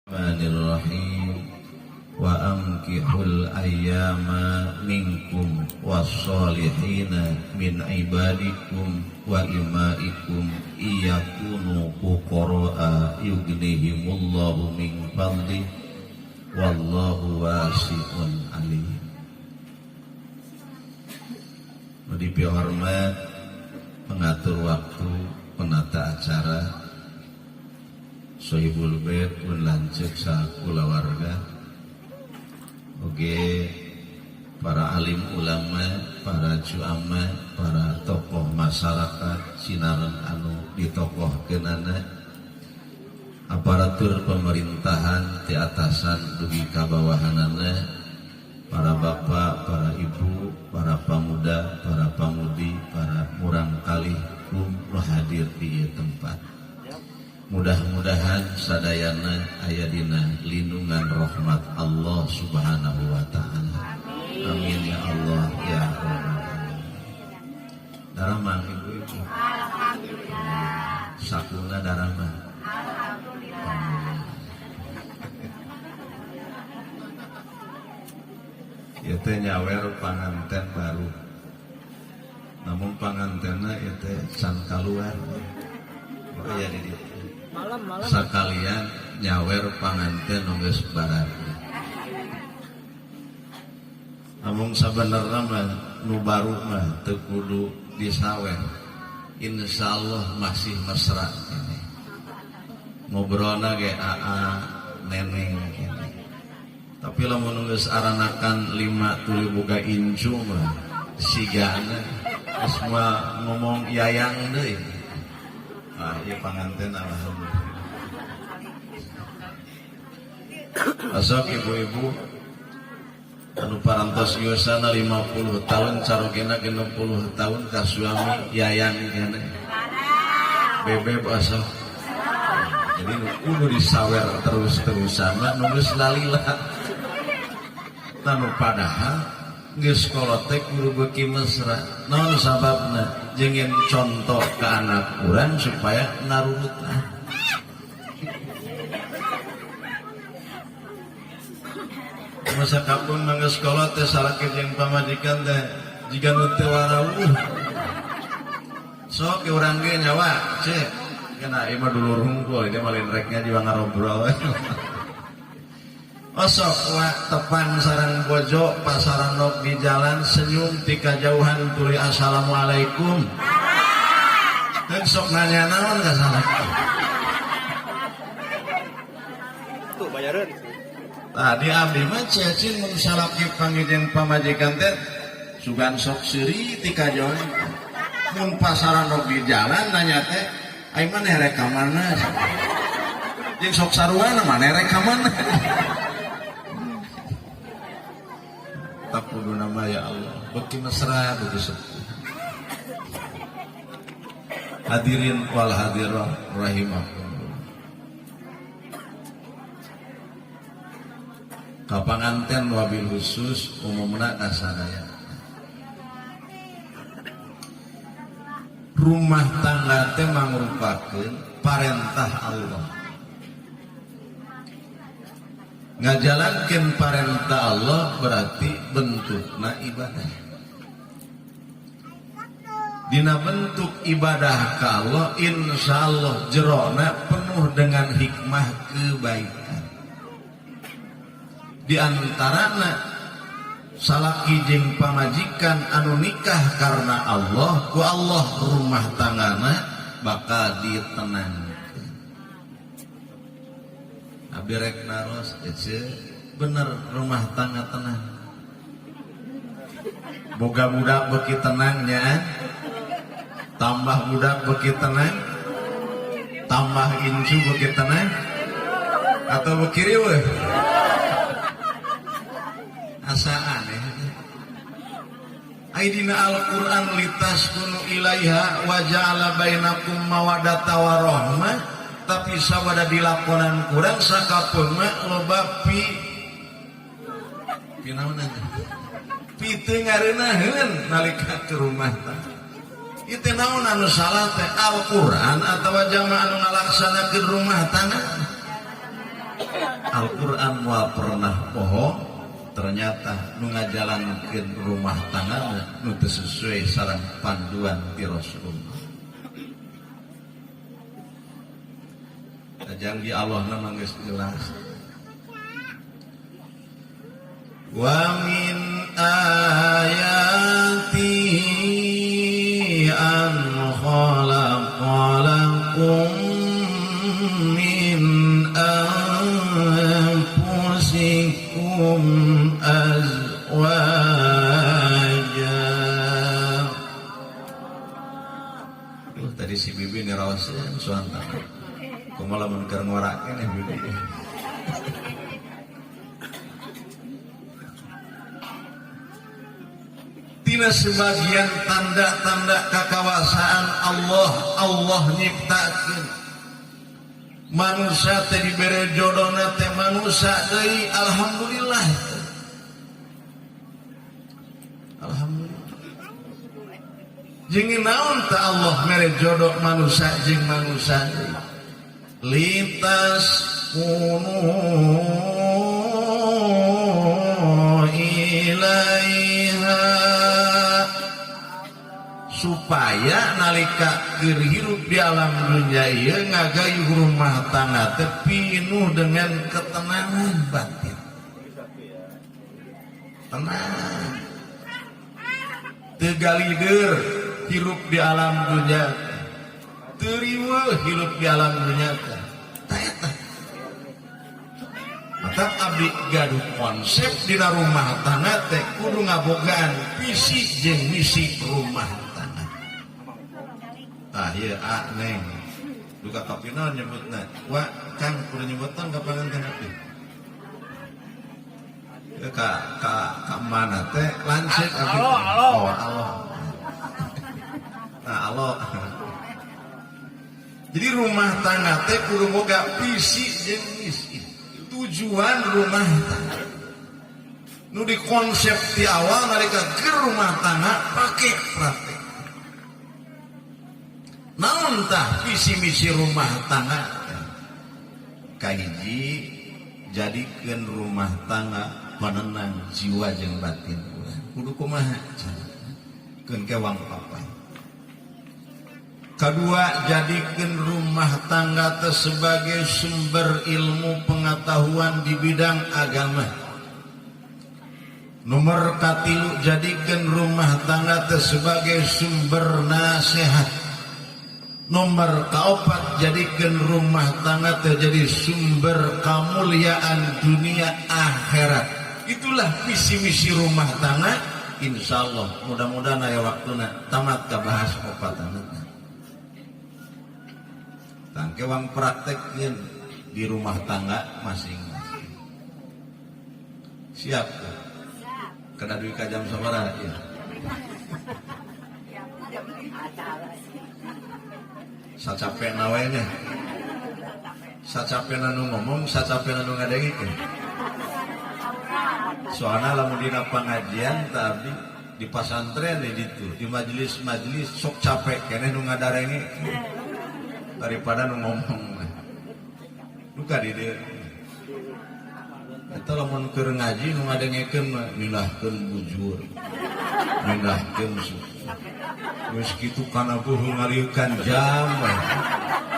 Bismillahirrahmanirrahim. Wa ankihul ayyama minkum wassolihina min ibadikum wa imaikum iyakunu fuqara'a yughnihimullahu min fadli wallahu wasi'un alim. Nu dipihormat pengatur waktu, penata acara, Sohibul Bait pun lanceuk sakulawarga, oge para alim ulama, para cuama, para tokoh masyarakat sinareng anu ditokohkeunana, aparatur pemerintahan ti atasan dugi ka bawahanana, para bapak, para ibu, para pemuda, para pamudi, para murangkalih kum nu hadir di ieu tempat. Mudah-mudahan sadayana aya dina lindungan rahmat Allah Subhanahu wa taala. Amin ya Allah ya Rabbal alamin. Daramang, ibu-ibu? Alhamdulillah. Sakuna daramang? Alhamdulillah. Ieu teh nyawer panganten baru. Namun pangantenna ieu teh can kaluar. Oh iya, di ditu. Malam malam. Sakalian nyawer panganten nu geus barareuh. Namun sabenerna mah nu baru mah teu kudu disawer. Insyaallah masih mesra ini. Ngobrolna ge aa neneng ini. Tapi lamun geus aranakan 5 tuluy boga incu mah sigana geus mah ngomong yayang deui. Ah, ieu panganten, alhamdulillah. Asok ibu-ibu anu parantos yusana 50 tahun, carogena 60 tahun ka suami yayang keneh. Bebeb asok. Jadi nu kudu disawer terus-terusan mah nu geus lalila. Tanu padahal geus kolot teh kudu beuki mesra. Naon sababna? Jengin contoh ke anak urang supaya narurutan. Masa kapun mangga sekolah teh salaki jeung pamajikan teh jiga nu teu warawuh. Sok urang ge nyawa, cek. Kana ieu mah dulur hungkul, ieu mah lain rek ngaji ngarobrol. Osok wa tepang sarang bojo pasaranok di jalan, senyum ti kajauhan tuluy assalamualaikum. Dan sok nanya naon ka salaki. Tuh bayaran. Tadi abdi mah cecin mun salaki panggih jeung pamajikan teh sugan sok seuri ti kajauhan. Mun pasaranok di jalan nanya teh, "Ai maneh rek ka mana?" Jeung sok saruana maneh rek ka mana? Tak kudu nama ya Allah, beki mesra beki sepuh. Hadirin wal hadirah rahimakumullah. Kapanganten wabil khusus umumna kasadaya. Rumah tangga teh mangrupakeun parentah Allah. Ngajalankeun parentah Allah berarti bentukna ibadah. Dina bentuk ibadah ka Allah, insyaallah jerona penuh dengan hikmah kebaikan. Di antarana salaki jeung pamajikan anu nikah karena Allah, ku Allah rumah tanggana bakal ditenangkeun. Abdi rek naros, ece bener rumah tangga tenang. Boga budak beuki tenang nya, tambah budak beuki tenang, tambah incu beuki tenang, atau beuki riweuh? Asa aneh. Aidina Al-Qur'an litaskunu ilaiha wa ja'ala bainakum mawaddata warahmah, tapi sabada dilakonan kurang sakapeung mah loba pi pi naonan pi teu ngareunaheun nalika ke rumah tangga. Ieu teh naon anu salah teh, Al-Qur'an atawa jamaah anu ngalaksanakeun rumah tangga? Al-Quran moal pernah bohong. Ternyata nu ngajalankeun rumah tangga nu teu sesuai sareng panduan ti Rasulullah. Janji Allah nama geus jelas. Wa min ayatihi an khalaqa lakum min anfusikum azwaja. Tadi si bibi ngerawasin suantana. Kumaha lamun keur ngorakeun bibi. Tina sebagian tanda-tanda kakawasaan Allah, Allah nyiptakeun manusia teh dibere jodona teh manusia deui, alhamdulillah. Alhamdulillah. Jeung naon teh Allah mere jodoh manusia jeung manusia deui? Litas kunu ilaiha, supaya nalika keur hirup di alam dunia ieu ngagayuh rumah tangga teh pinuh dengan ketenangan batin. Tenang. Teu galider hirup di alam dunia. Teu riweuh hirup di alam dunia teh. Tah eta. Maka abdi gaduh konsep dina rumah tangga teh kudu ngabogaan visi jeung misi rumah tangga. Tah ieu a neng. Duka kapina nyebutna. Wa Kang kudu nyebutan ka panganten abdi. Ka ka ka mana teh lanceuk abdi. Alo, alo. Oh, alo. Nah, alo. Jadi rumah tangga teh kudu boga visi jeung misi. Tujuan rumah tangga. Nu dikonsep di awal nalika keur rumah tangga pake praktek. Naon tah visi misi rumah tangga? Kahiji, jadikeun rumah tangga panenang jiwa jeung batin urang. Kudu kumaha carana? Keun kewang papai. Kedua, jadikan rumah tangga teh sebagai sumber ilmu pengetahuan di bidang agama. Nomor katilu, jadikan rumah tangga teh sebagai sumber nasihat. Nomor kaopat, jadikan rumah tangga teh jadi sumber kemuliaan dunia akhirat. Itulah visi misi rumah tangga. Insya Allah mudah-mudahan aya waktuna tamat kabahas opatanana. Tangkewang praktekin di rumah tangga masing-masing. Siap tuh? Kena duit ka jam sabaraha ya? Sacapena we nya. Sacapena nu ngomong, sacapena nu ngadengikeun. Soalna lamun dina pangajian tadi di pasantren di ditu, di majelis-majelis sok capek keneh nu ngadarenge daripada nu ngomong. Duka di dieu. Eta lamun keur ngaji nu ngadengekeun mah mindahkeun bujur. Mindahkeun suku. Geus kitu kana beuheung ngalieukan jam we.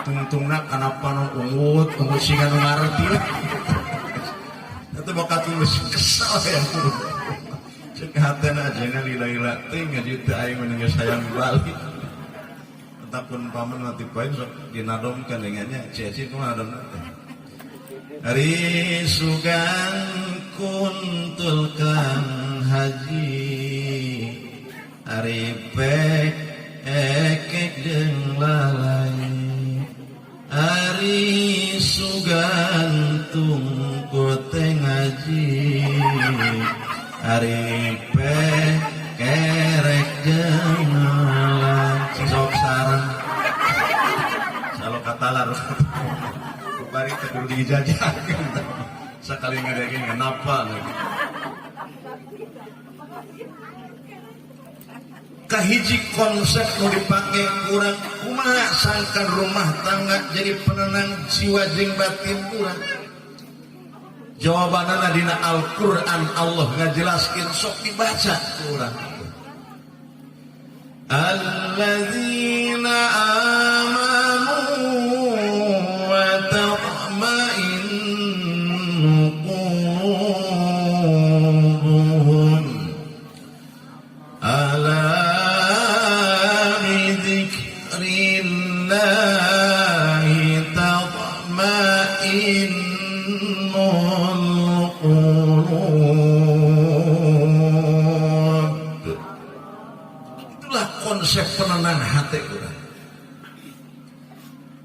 Tungtungna kana panon ungut, ungut siga nu ngarti lah. Eta bakal geus kesal ya. Cek hatena ajengan lila-lila teh ngaji teh aing mah geus hayang balik. Takun paman mati poin sok dinadomkeun dengannya ceci kumaha nadomna teh. Ari sugan kuntul kang haji ari pek ekek jeung lalai ari sugan tungku teh ngaji ari pek kerek jeung lalai. Sok sareng salo katalar bari teh kudu dijajakeun sakali ngadegeng kenapa lagi. Kahiji konsep nu dipake kurang kumaha sangkan rumah tangga jadi penenang jiwa jeung batin urang. Jawabanana dina Al-Qur'an. Allah ngajelaskeun, sok dibaca ku urang. الذين آمنوا وتطمئن قلوبهم ألا بذكر الله تطمئن القلوب. Itulah konsep penenang hati urang.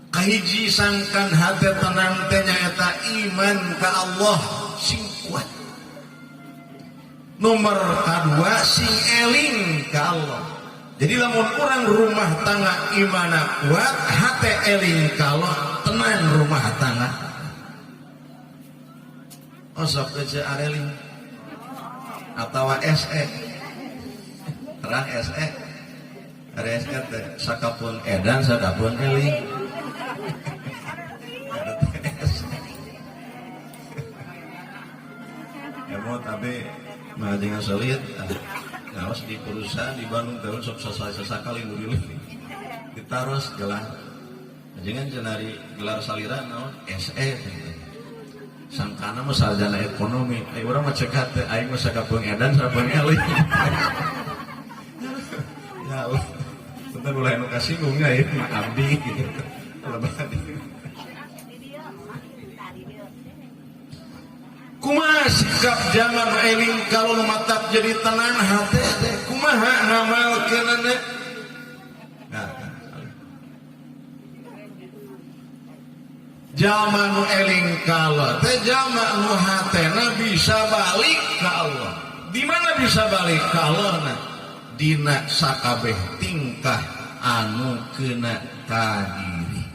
Kahiji, sangkan hati tenang teh nyaeta iman ka Allah sing kuat. Nomor kedua, sing eling ka Allah. Jadi lamun orang rumah tangga imana kuat, hati eling ka Allah, tenang rumah tangga. Oh, sok aja areling atau SE, terang SE. Ari SE teh sakapeung edan, sakapeung eling. Eta teh SE. Emot tapi mah jangan sulit. Ngawas di perusahaan di Bandung tahun sok sasakali nu ditaros gelar. Jangan cenari gelar salira naon? SE. Sangkana mah sarjana ekonomi. Ai urang mah cekat teh, aing mah sakapeung edan, sakapeung eling. Ya Allah. Punten, ulah nu kasinggung nya ieu mah abdi gitu. Lebah. Kumaha sikap zaman eling kalau nu matak jadi tenang hati teh? Kumaha ngamalkeunana? Nah, jalma nu eling kalau teh jalma nu hatena bisa balik ke Allah. Di mana bisa balik ke Allah? Nah, dina sakabeh tingkah anu kena kadiri.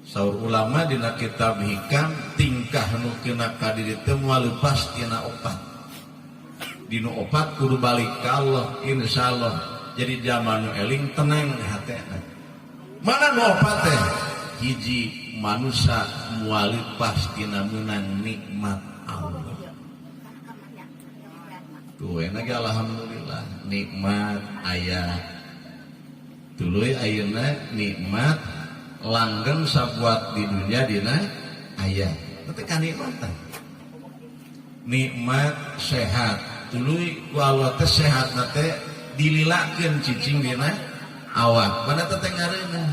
Saur ulama dina kitab Hikam, tingkah nu kena kadiri teh moal lepas tina opat. Dina opat kudu balik ke Allah, insyaallah jadi jalma nu eling tenang hatena. Mana nu opat teh? Hiji, manusia moal lepas tina meunang nikmat Allah. Tuh enak ya, alhamdulillah nikmat aya. Tuluy ayeuna nikmat langgeng sabuat di dunia dina aya. Teu kanikmatan. Nikmat sehat. Tuluy ku Allah teh sehat teh dililakeun cicing dina awak. Mana teh ngareunah.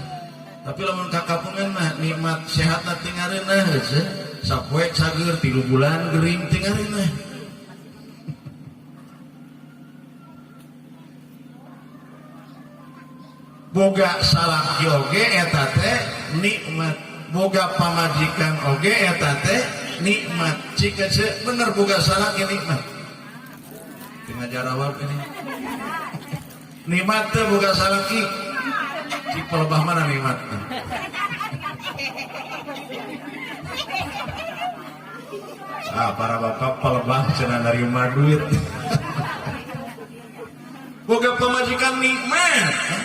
Tapi lamun kakapungan mah nikmat sehat teh ngareunah heueuh. Sapoe cager, 3 bulan gering, teu ngareunah. Boga salaki oge eta teh nikmat, boga pamajikan oge eta teh nikmat. Jika bener boga salaki nikmat, tengah jarawab ini, nikmat teh boga salaki? Cik pelebah mana nikmat? Ah, para bapak pelebah cenah nerima duit. Boga pamajikan nikmat.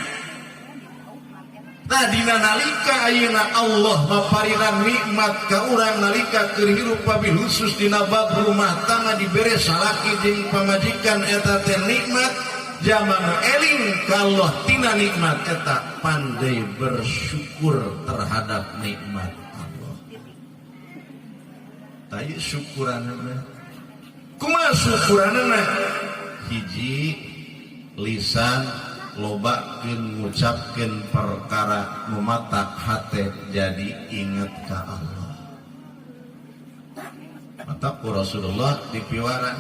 Nah, dina nalika ayeuna Allah maparinan nikmat ka urang nalika keur hirup, wabil khusus dina bab rumah tangga dibere salaki jeung pamajikan, eta teh nikmat. Zaman eling ka Allah tina nikmat eta, pandai bersyukur terhadap nikmat Allah. Tah, ieu syukuranna. Kumaha syukuranna? Hiji, lisan lobakeun ngucapkeun perkara nu matak hate jadi inget ka Allah. Mata ku Rasulullah dipiwarang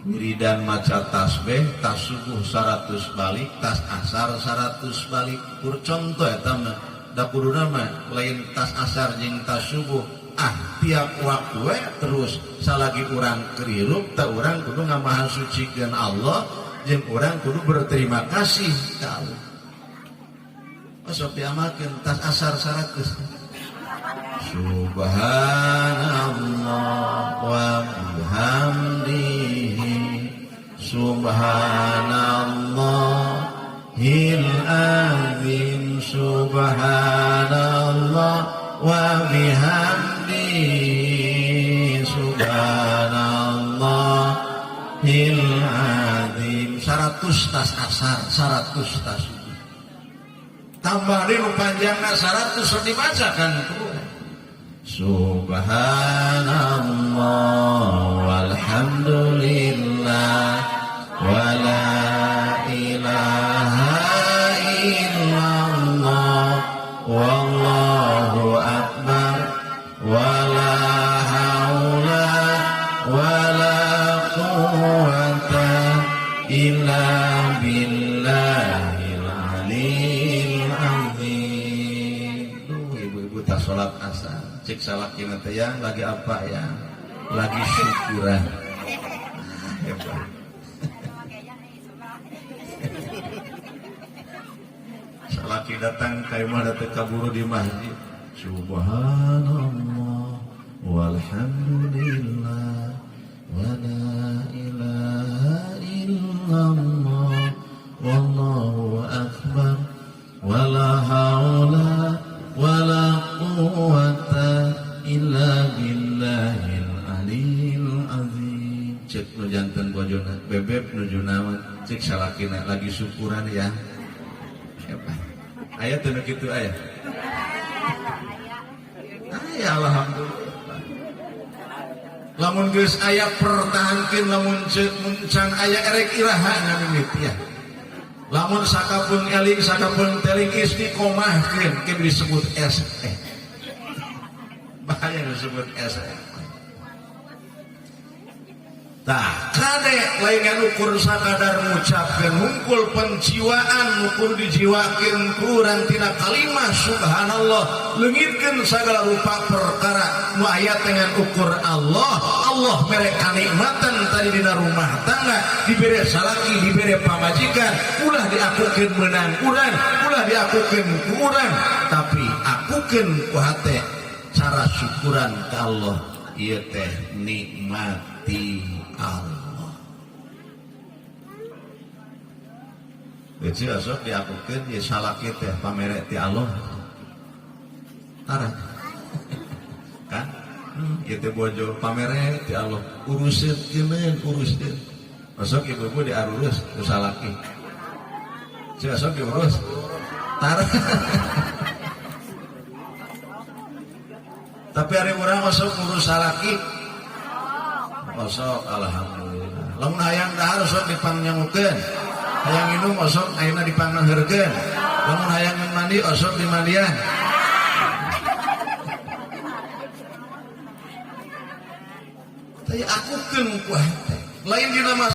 wiridan maca tasbih, tas subuh 100 balik, tas asar 100 balik. Pur contoh eta mah, da kuduna mah lain tas asar jeung tas subuh, ah, tiap waktu we terus salagi urang keur hirup teh urang kudu ngamahasucikeun Allah jeung urang kudu berterima kasih ka Allah. Oh, sok diamalkeun tas asar 100. Subhanallah wa bihamdihi subhanallahil azim, subhanallah wa bihamdihi. 100 tas asar, 100 tas subuh. Tambah deui nu panjangna 100 sok dibacakan ku. Subhanallah walhamdulillah wala ilaha illallah wallahu akbar wala haula wala quwwata illa billahil aliyil azim. Duh, ibu-ibu tak sholat asar, cek salaki teh, "Yang lagi apa ya?" "Lagi syukuran." Hebat. Salaki datang ka imah teh kaburu di masjid. Subhanallah walhamdulillah wala ilaha illallah wallahu akbar wala haula wala quwwata illa billahil aliyil azim. Cek nu janten bojona, "Bebeb nuju naon?" Cek salakina, "Lagi syukuran ya." Hebat. Aya teu nu kitu? Aya. Aya, alhamdulillah. Lamun geus aya, pertahankeun. Lamun mun can aya, erek iraha ngamimiti ya? Lamun sakapeung eling sakapeung teling, istiqomahkeun. Ke disebut SE, bahaya disebut SE. Tah, kade, lain ukur sakadar ngucapkeun hungkul, penjiwaan ukur dijiwakeun ku urang tina kalimah subhanallah. Leungitkeun sagala rupa perkara nu aya dengan ukur Allah. Allah mere kanikmatan tadi dina rumah tangga, dibere salaki, dibere pamajikan, ulah diakukeun meunang urang, ulah diakukeun ku urang, tapi akukeun ku hate cara syukuran ka Allah, ieu teh nikmati Allah. Jadi osok diakukeun ya salaki teh pamere ti Allah. Tara. Kan? Ieu teh bojo pamere ti Allah. Uruseun keuneun, uruseun. Osok ibu-ibu diarurus ku salaki. Ceu, osok diurus. Tara. Tapi hari urang osok ngurus salaki. Osok, alhamdulillah. Lamun hayang dahar, osok dipangnyangukeun. Hayang minum, osok ayeuna dipangneherkeun. Lamun hayang mandi, osok dimandian. Tapi akukeun ku hate. Lain dina.